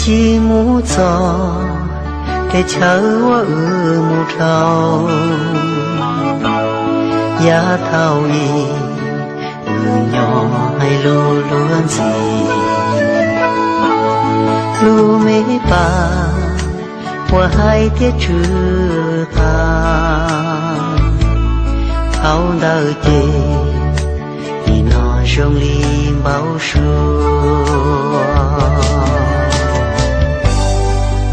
Cia mus txog teb chaws uas wb mus dhau, yav thaum ub wb nyob hais lus luag ntxhi, lub me pas uas hais tias tswv tas, thaum ntawd ces nim no zoo li npau suav.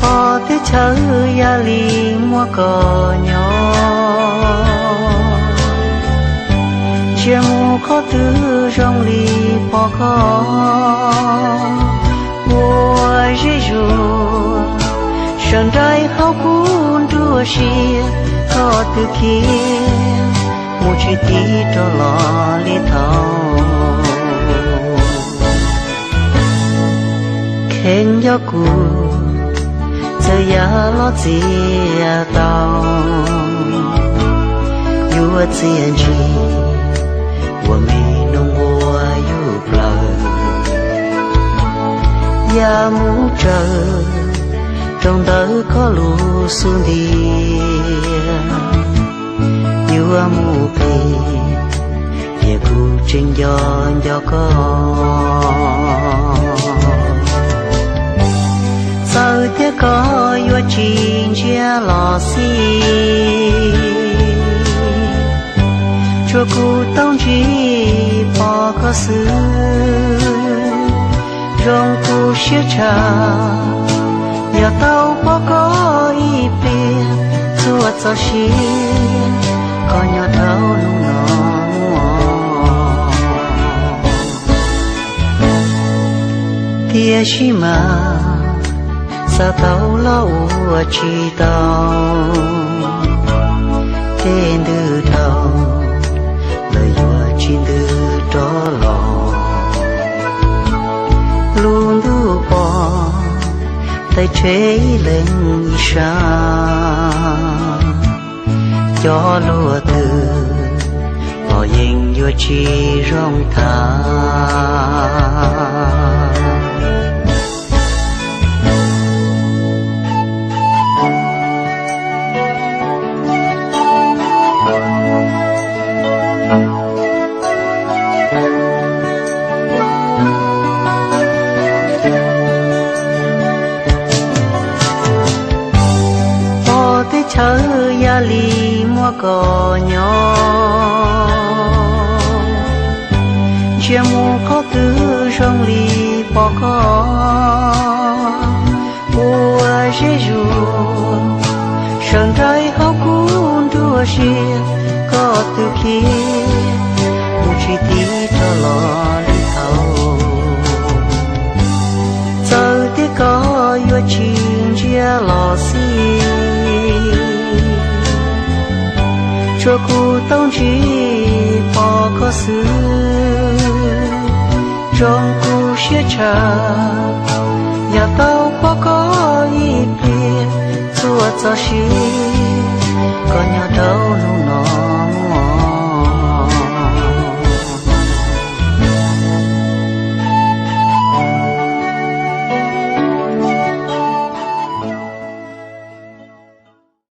Pom teb chaws yam li muaj koj nyob, ntsia mus qhov twg zoo li pom koj ua zej zuag, sawv nraim hauv kuv nruab siab, koj twb khiav mus tsis tiv rov los li thaum. Kheev nco kuv txawm yam los txias tau, yuav txias ntsig ua me nug ua yus plaws, yam mus tsaws rau ntawm koj lub xub ntiag, yuav mus phem, tiam kuv tseem nco nco koj. Txawm tias koj yuav tsis ntsia los xij, tsuas kuv tau ntsib pom koj xwb, zoo kuv siab tshaj yog tau pom koj ib pliag, txhua txoj sia koj nyob dhau hnub no mus. Tiam sis mas xav tau los ua tsis tau, tej ntws dhau lawm yuav tsis ntws rov los. Lub ntuj pom, tej tsheb ib leeg ib sab, cov luag twg los yeej yuav tsis zoo tag. Pom teb chaws yam li muaj koj nyob, ntsia mus qhov twg zoo li pom koj ua zej zuag, sawv nraim hauv kuv nruab siab, koj twb khiav mus tsis tiv rov los li thaum. Txawm tias koj yuav tsis ntsia los xij, tsuas kuv tau ntsib pom koj xwb, zoo kuv siab tshaj yog tau pom koj ib pliag, txhua txoj sia koj nyob dhau hnub